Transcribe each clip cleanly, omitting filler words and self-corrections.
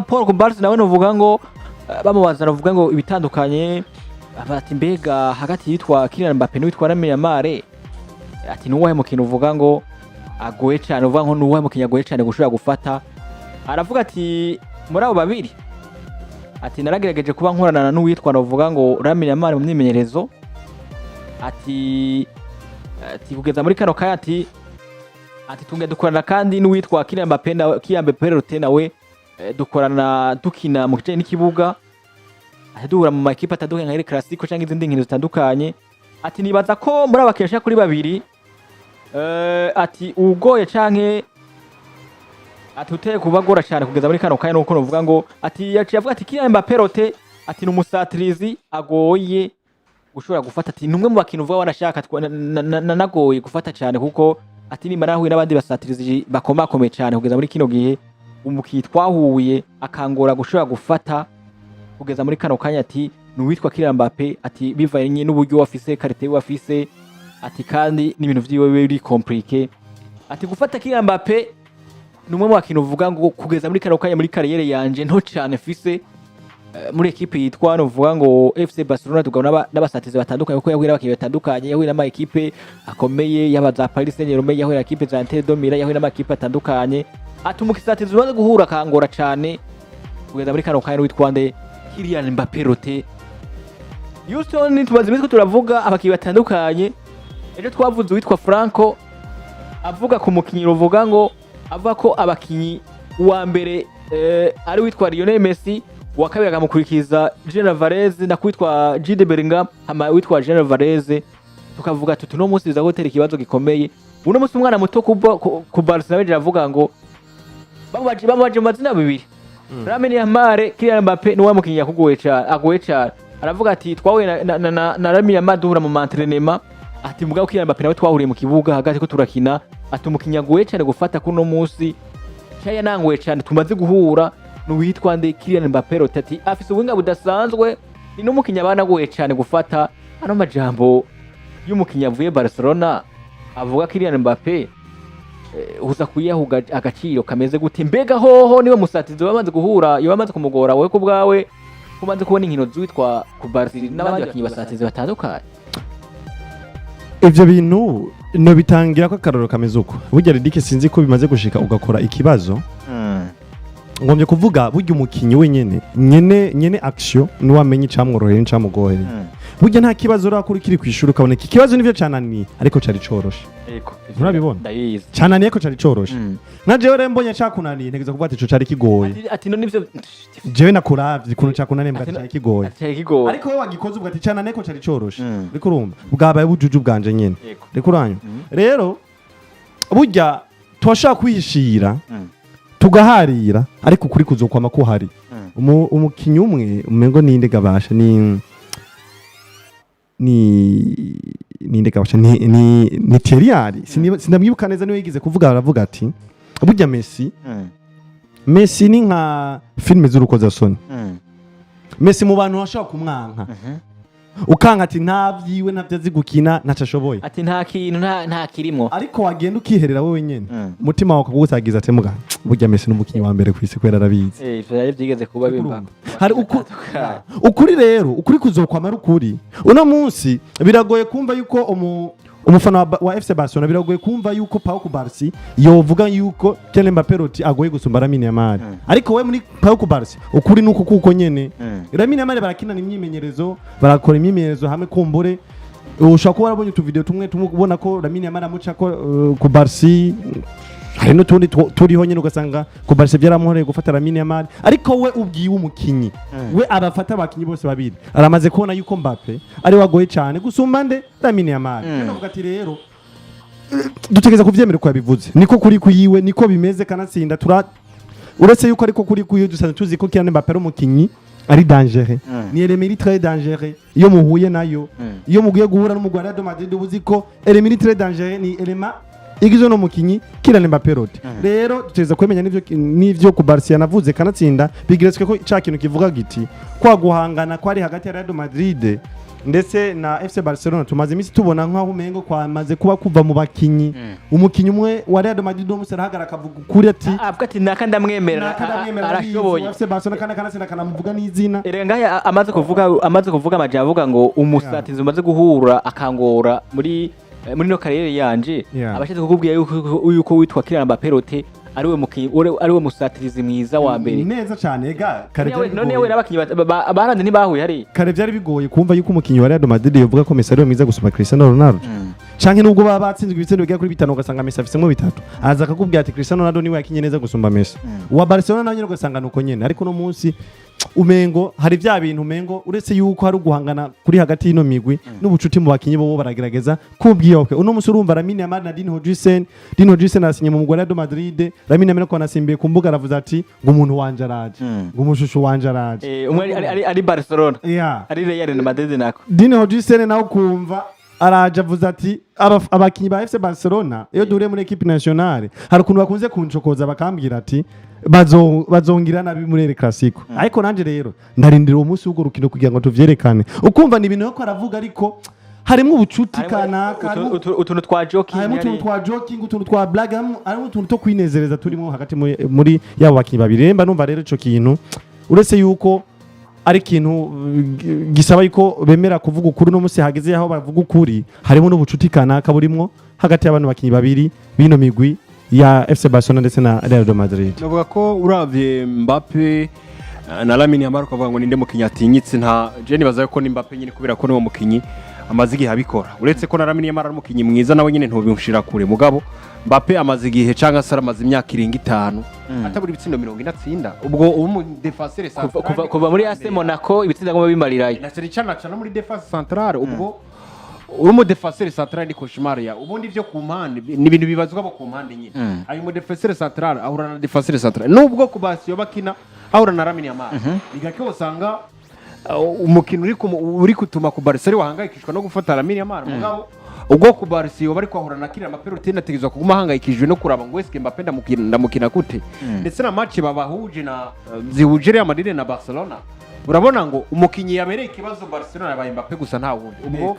Pau Cubarsi nawe novuga ngo bamubaza, novuga ngo ibitandukanye, ati: "Mbega hagati yitwa Kylian Mbappe n'uwitwa Lamine Yamal, ati nuwahe mukino uvuga ngo agoye cyane, uvuga ngo nuwahe mukinnyi agoye cyane gushobora gufata?" Aravuga ati: "Muri abo babiri, ati naragerageje kuba nkorana n'uwitwa, novuga ngo Lamine Yamal mu myimenyerezo, ati kugeza muri kano kanya, ati tunge dukorana kandi n'uwitwa Kylian Mbappe na Kylian Mbappe Lottin nawe, dukorana dukina mu kijanye n'ikibuga, ati duhura mu makipe atandukanye nka El Clasico cyangwa izindi nkino zitandukanye. Ati nibaza ko muri aba bakinnyi kuri babiri, ati ugoye canke ati uteye kubagora cyane kugeza muri kano kanya nuko novuga ngo ati yaciye avuga ati Kylian Mbappe Lottin, ati ni umusatirizi agoye gushobora gufata, ati ni umwe mu bakinnyi uvuga wanashaka nagoye gufata cyane, kuko ati nimba narahuye n'abandi basatirizi bakomakomeye cyane kugeza muri kino gihe, umukinnyi twahuye akangora gushobora gufata kugeza muri kano kanya, ati ni uwitwa Kylian Mbappe, ati bivanye n'uburyo wafise, qualité wafise, ati kandi n'ibintu vyiwe biri compliqué, ati gufata Kylian Mbappe ni umwe mu bakinnyi uvuga ngo kugeza muri kano kanya muri carrière yanje nto cyane mfise muri ekipe yitwa, novuga ngo FC Barcelona, tugabona n'abasatizi batandukanye, kuko yahuye n'abakinnyi batandukanye, yahuye n'ama ekipe akomeye yaba za Paris Saint-Germain, yahuye na ekipe za Inter de Milan, yahuye n'amakipe atandukanye, ati umukisatizi umaze guhura akangora cyane kugeza muri kano kanya witwa nde? Kylian Mbappe Lottin. Houston, tumaze iminsi ko turavuga abakinnyi batandukanye. Ejo twavuze uwitwa Franco avuga ku mukinnyi, ruvuga ngo avuga ko abakinnyi uwa mbere ari witwa Lionel Messi, uwa kabiri akamukurikiza Julian Alvarez na kwitwa Jude Bellingham, hama witwa Julian Alvarez. Tukavuga tuti uno munsi biza gutera ikibazo gikomeye. Uno munsi umwana muto ku Barcelona beje avuga ngo bamubaje mu mazina bibiri, Lamine Yamal, Kylian Mbappe, niwe mukinnyi yakugoye cyane, agoye cyane? Aravuga ati twahuye na Lamine Yamal duhura mu entraînement, ati mugabo Kylian Mbappe nawe twahuriye mu kibuga hagati ko turakina, ati umukinnyi agoye cyane gufata kuno munsi cyaya nangoye cyane tumaze guhura n'uwitwa nde? Kylian Mbappe. Ati afise ubuhinga budasanzwe, ni n'umukinnyi abana agoye cyane gufata. Ano majambo y'umukinnyi avuye Barcelona avuga Kylian Mbappe, uza kuyaha agaciro kameze gute? Mbega hoho niwe musatizi bamaze guhura iyo bamaze kumugora? Wowe ku bwawe, umaze kubona inkino z'uwitwa Cubarsi n'abandi bakinnyi basatizi batandukanye? Ivyo bintu no bitangira ko akarorero kameze uko. Burya Ridike, sinzi ko bimaze gushika ugakora ikibazo, ngombye kuvuga, burya umukinyi wenyene nyene action niwe amenya icamworoheye n'icamugoheye. Burya nta kibazo urakora ukiri kw'ishuri ukabona iki kibazo nivyo cananiye, ariko cari coroshe? Ego. Nturabibona? Ndabizi. Cananiye ko cari coroshe. Nka jewe rero mbonye cakunaniye, ntegeza kuvuga ati ico cari kigoye. Ati no nivyo. Jewe nakuravye ukuntu cakunaniye, mbwa ati cari kigoye. Ati cyari kigoye. Ariko wowe wagikoze uvuga ati cananiye ko cari coroshe. Uriko urumva bwabaye bujuju bwanje nyene. Reka uranyu rero, burya turashobora kwihishira, tugaharira, ariko ukuri kuzokwama kuhari. Umukinyi umwe umengo ninde gabasha, ni ninde gabasha, ni Thierry Henry, sindamwibuka neza, niwe yigeze kuvuga, aravuga ati burya Messi, Messi ni nka filime z'urukozasoni. Messi mu bantu bashobora kumwanka, ukanka ati nta vyiwe, ntavyo azi gukina, ntaco ashoboye. Ati nta kintu, nta kirimwo. Ariko wagenda ukiherera wowe nyene, umutima wawe ukagusagiza ati muga burya Messi n'umukinyi wa mbere kw'isi kubera arabizi. Eh, ivyo yari byigeze kuba bimba. Hari ukuri rero, ukuri kuzokwama ari ukuri. Uno munsi biragoye kumva yuko umufana wa FC Barcelona, biragoye kumva yuko Pau Cubarsi yovuga yuko Kylian Mbappé Lottin agoye gusumba Lamine Yamal. Ariko we muri Pau Cubarsi ukuri nuko kuko nyene Lamine Yamal barakinana imyimenyerezo, barakora imyimenyerezo hamwe. Kumbure ushobora kuba warabonye utuvideo tumwe tumwe ubona ko Lamine Yamal amuca ko Cubarsi, hari n'utundi turiho nyine ugasanga Cubarsi byaramuhoreye gufata Lamine Yamal. Ariko we ubwiwe umukinyi we abafata abakinyi bose babiri, aramaze kubona yuko Mbappe ari wagoye cyane gusumba nde? Lamine Yamal. Rero avuga ati rero dutegereza kuvyemera uko yabivuze, niko kuri kuyiwe, niko bimeze. Kanatsinda tura uretse yuko ariko kuri kuyiwe, dusanzwe tuzi ko Kylian Mbappe ari umukinyi ari dangereux, ni élément très dangereux iyo muhuye nayo. Iyo mugiye guhura n'umugwi wa Real Madrid, uba uzi ko élément très dangereux ni élément igizwe n'umukinyi Kylian Mbappé Lottin. Rero dutegereza kwemenya n'ivyo ku Barca yanavuze. Kanatsinda bigeretswe ko ca kintu kivuga giti kwa guhangana kwari hagati ya Real Madrid. Ndetse na FC Barcelona tumaze iminsi tubona nkaho umengo kwamaze kuba kuva mu bakinyi. Umukinyi umwe wa Real Madrid uno munsi arahagarara akavuga ukuri ati Avuga ati naka ndamwemera, "Naka ndamwemera, arashoboye." arabizi, wa FC Barcelona kandi akanatsinda, akanamuvuga n'izina. Erega ngaya amaze kuvuga amajambo avuga ngo umusatirizi umaze guhura akangora muri no carrière yanje, abashatse kukubwira yuko witwa Kylian Mbappé Rote ariwe mukinyi, ariwe musatirizi mwiza wa mbere. Neza cyane ega kare byari None bigoye. we n'abakinyi barande ntibahuye hari. Kare byari bigoye kumva yuko umukinyi wa Real Madrid yovuga ko Messi ariwe mwiza gusumba Cristiano Ronaldo, canke nubwo baba batsinzwe ibitsindo bigera kuri bitanu, ugasanga Messi afisemwo bitatu, aza akakubwira ati Cristiano Ronaldo niwe yakinye neza gusumba Messi. Uwa Barcelona nawe nyene ugasanga nuko nyene. Ariko uno munsi umengo hari vya bintu, umengo uretse yuko hari uguhangana kuri hagati y'ino migwi n'ubucuti mu bakinyi, bo baragerageza kubwiyoke. Uno munsi urumva Lamine Yamal na Dean Huijsen. Dean Huijsen arasinye mu mugwi wa Real Madrid. Lamine Yamal ko anasimbiye ku mbuga, aravuze ati ngo umuntu wanje araje, ngo umushushu wanje araje. Umwe ari Barcelona, ari Real Madrid nako. Dean Huijsen nawe ukumva araje avuze ati abakinyi ba FC Barcelona iyo duhuriye muri équipe nationale hari ukuntu bakunze kuncokoza, bakambwira ati bazongira nabi muri El Clasico, ariko nanje rero ndarindira uwo munsi w'urwo rukino kugira ngo tuvyerekane. Ukumva ni ibintu yo aravuga, ariko harimo ubucuti kanaka, Utuntu twa joking. Harimo utuntu twa joking, utuntu twa blague, harimo utuntu two kwinezereza turimo hagati muri yabo bakinyi babiri. Mba numva rero ico kintu, uretse yuko ari ikintu gisaba yuko bemera kuvuga ukuri, no musi hageze aho bavuga ukuri, harimo n'ubucuti kanaka burimwo hagati y'abantu bakinyi babiri bino migwi ya FC Barcelona ndetse na Real de Madrid. Navuga ko uravye Mbappe na Lamine Yamal ukavuga ngo ninde mukinyi atinyitse, nta je nibaza ko ni Mbappe nyine, kubera ko niwo mukinyi amaze igihe abikora. Uretse ko na Lamine Yamal ari umukinyi mwiza, nawe nyine ntubimushira kure, mugabo Mbappe amaze igihe, cyangwa se aramaze imyaka irenga 5 atabura ibitsindo 40 atsinda. Ubwo ubu mu défenseur Kuva muri AS Monaco ibitsinda ngoma bimarirayo. Na cyane cyane aca no muri défense centrale. Ubwo uri mu défenseur central ni cauchemar ya ubundi ibyo ku mpande ni ibintu bibazwa bo ku mpande nyine. Ayo mu défenseur central ahura na défenseur central, nubwo ku basiyo bakina ahura na Lamine Yamal, ni gake usanga umukino uri kutuma ku Barca wahangayikishwa no gufata Lamine Yamal. Mugabo ubwo ku Barca bari kwahura na Kylian Mbappé Rote, ategerezwa kuguma ahangayikishijwe no kuraba ngo eske Mbappe ndamukina gute? Ndetse na match babahuje na zihuje Real Madrid na Barcelona, urabona ngo umukinyi yabereye ikibazo Barcelona yabaye Mbappe gusa, nta wundi. Ubwo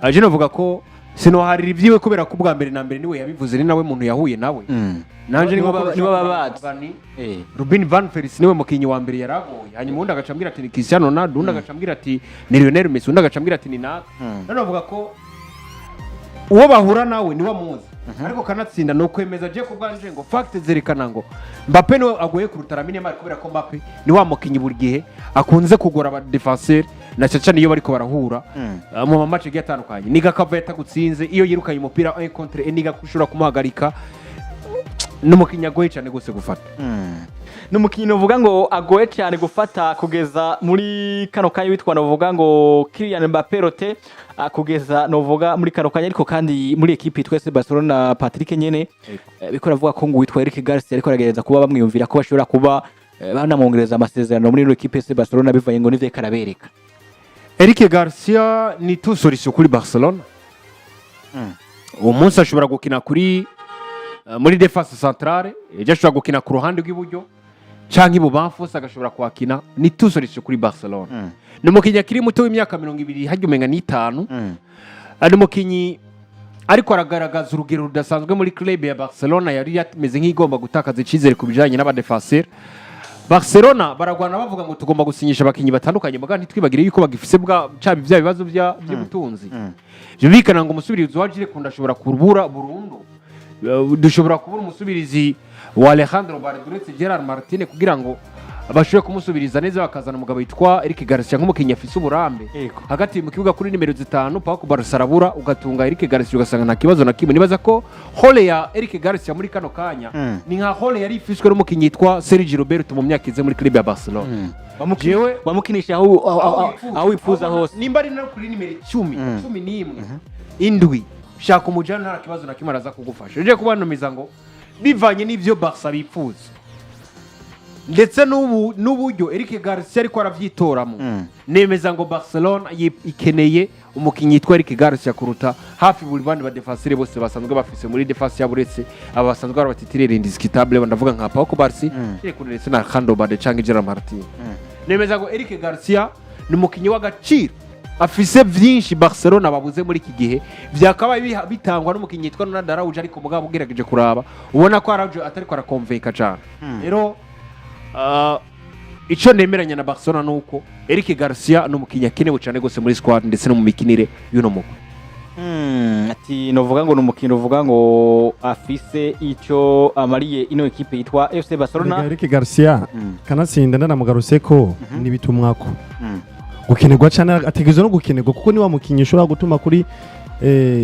aje navuga ko sinoharira ibyiwe, kubera ko ubwa mbere na mbere niwe yabivuze, ni nawe muntu yahuye nawe. Nanje ni Nibo nko nibo baba bazi. Robin van Persie niwe mukinyi wa mbere yaragoye, hanyuma undi agaca ambwira ati ni Cristiano Ronaldo, undi agaca ambwira ati ni Lionel Messi, undi agaca ambwira ati ni naka. None bavuga ko uwo bahura nawe niwe amuzi, ariko kanatsinda ni ukwemeza. Je ku bwanje ngo fact zerekana ngo Mbappe niwe agoye kuruta Lamine Yamal, kubera ko Mbappe ni wa mukinyi buri gihe akunze kugora aba défenseur, na cyane iyo bariko barahura mu ma match agiye atandukanye. Niga kava yatagutsinze iyo yirukanye umupira 1 contre 1, niga ushobora kumuhagarika. Ni umukinyi agoye cyane gose gufata. Ni umukinnyi uvuga ngo agoye cyane gufata kugeza muri kano kanya, witwa novuga ngo Kylian Mbappé Rote, kugeza novuga muri kano kanya. Ariko kandi muri ekipi twese Barcelona, Patrick nyene, biko ravuga ko ngo witwa Eric Garcia ariko aragerageza kuba bamwiyumvira ko bashobora kuba banamwongereza amasezerano muri ino ekipe FC Barcelona, bivaye ngo nivyo karabereka. Eric Garcia ni tu solution kuri Barcelona. Uwo munsi ashobora gukina kuri muri défense centrale, ejo ashobora gukina ku ruhande rw'iburyo canke ibubamfu, hose agashobora kuhakina. Ni tu solution kuri Barcelona. Ni umukinyi akiri muto w'imyaka 25, harya umenga n'itanu. Ari umukinyi ariko aragaragaza urugero rudasanzwe muri club ya Barcelona yari yameze nk'igomba gutakaza icyizere ku bijyanye n'aba défenseur. Barcelona baragwana bavuga ngo tugomba gusinyisha abakinyi batandukanye, muga ntitwibagire yuko bagifise bwa caba bya bibazo by'ubutunzi. Byumvikana ngo umusubirizi wa Jules Koundé ashobora kubura burundu. Dushobora kubura umusubirizi wa Alejandro Balde uretse Gerard Martin, kugira ngo bashobore kumusubiriza neza bakazana umugabo witwa Eric Garcia nk'umukinnyi afise uburambe hagati mu kibuga kuri nimero 5. Pau Cubarsi arabura, ugatunga Eric Garcia, ugasanga nta kibazo na kimwe. Nibaza ko rôle ya Eric Garcia muri kano kanya ni nka rôle yari ifiswe n'umukinnyi yitwa Sergio Roberto mu myaka ize muri club ya Barcelona. Jewe Wamukinisha aho wifuza hose. Nimba ari no kuri nimero 10, 11, 7, shaka umujana, nta kibazo na kimwe, araza kugufasha. Uje kubanumiza ngo bivanye n'ivyo Barca bifuza ndetse n'ubu n'uburyo Eric Garcia ariko aravyitoramo, nemeza ngo Barcelona ikeneye umukinnyi yitwa Eric Garcia kuruta hafi buri bandi ba défenseur bose basanzwe bafise muri défense yabo, uretse aba basanzwe ari aba titulaire indiscutable, ndavuga nka Pau Cubarsi ndetse na Alejandro Balde canke Gerard Martin. Nemeza ngo Eric Garcia ni umukinnyi w'agaciro. Afise vyinshi Barcelona babuze muri iki gihe, vyakabaye bitangwa n'umukinyi yitwa Ronald Araujo, ariko mugabo ugerageje kuraba ubona ko Araujo atariko arakonvenka cane. Rero ico nemeranya na Barcelona nuko Eric Garcia ni umukinyi akenewe cane gose muri squad ndetse no mu mikinire y'uno mugwi. Ati novuga ngo ni umukino uvuga ngo afise icyo amariye ino ekipe yitwa FC Barcelona. Erega Eric Garcia, kanatsinda ndanamugarutse ko nibitumwako gukenerwa cyane, ategerezwa no gukenerwa kuko niwa mukinyi ushobora gutuma kuri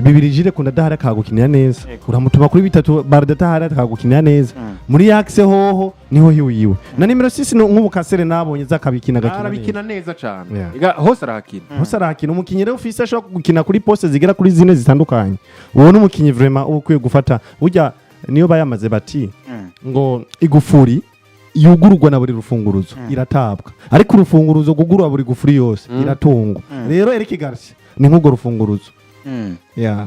bibiri jire kunda adahari akagukinira neza, uramutuma kuri bitatu Balde adahari akagukinira neza. Muri axe hoho niho hiwiwe na nimero 6, nk'ubu Kasere nabonye zakabikina, agakina neza. Arabikina neza cane. Yeah. Ega, hose arahakina. Hose arahakina. Umukinyi rero ufise ashobora gukina kuri poste zigera kuri zine zitandukanye, uwo ni umukinyi vraiment uba ukwiye gufata. Burya niyo bayamaze bati ngo igufuri yugururwa na buri rufunguruzo iratabwa, ariko urufunguruzo gugurura buri gufuri yose iratungwa. Rero Eric Garcia ni nk'urwo rufunguruzo, yeah.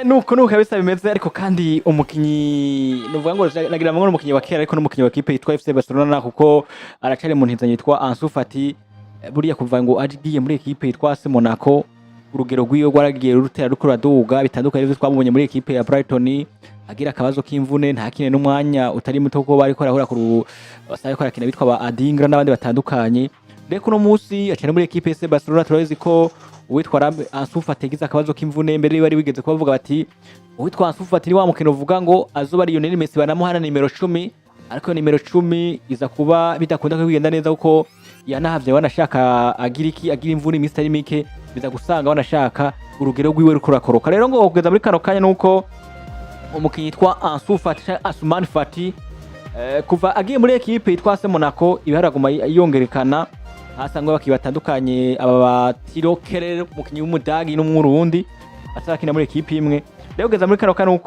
Nuko kabisa bimeze. Ariko kandi umukinyi nuvuga ngo nagira ngo ni umukinyi wa kera, ariko n'umukinyi wa kipe yitwa FC Barcelona, kuko aracari mu ntizanyo, yitwa Ansu Fati. Buriya kuva ngo agiye muri ekipe yitwa AS Monaco, urugero rwiwe rwaragiye rutera ruko ruraduga, bitandukanye n'ivyo twamubonye muri ekipe ya Brighton, agira akabazo k'imvune, ntakine n'umwanya utari muto, kuko bariko arahura ku basaba ko arakina bitwa ba Adingra n'abandi batandukanye. Rero kuno munsi acana muri ekipe FC Barcelona. Turabizi ko uwitwa Ansu Fati yagize akabazo k'imvune mbere, bari wigeze kubavuga bati uwitwa Ansu Fati ni wa mukino uvuga ngo azoba ari Lionel Messi, banamuhana nimero 10, ariko iyo nimero 10 iza kuba bidakunda ko bigenda neza, kuko yanahavye wanashaka agira iki, agira imvune iminsi itari mike, biza gusanga wanashaka urugero rwiwe ruko rurakoroka. Rero ngo kugeza muri kano kanya nuko umukinyi yitwa Ansu Fati canke Asumani Fati, kuva agiye muri ekipe yitwa AS Monaco, ibiharaguma yongerekana, hasangwa abakinyi batandukanye, aba ba Tiro Keller, umukinyi w'Umudagi n'Umurundi, baza bakina muri ekipe imwe. Rero kugeza muri kano kanya nuko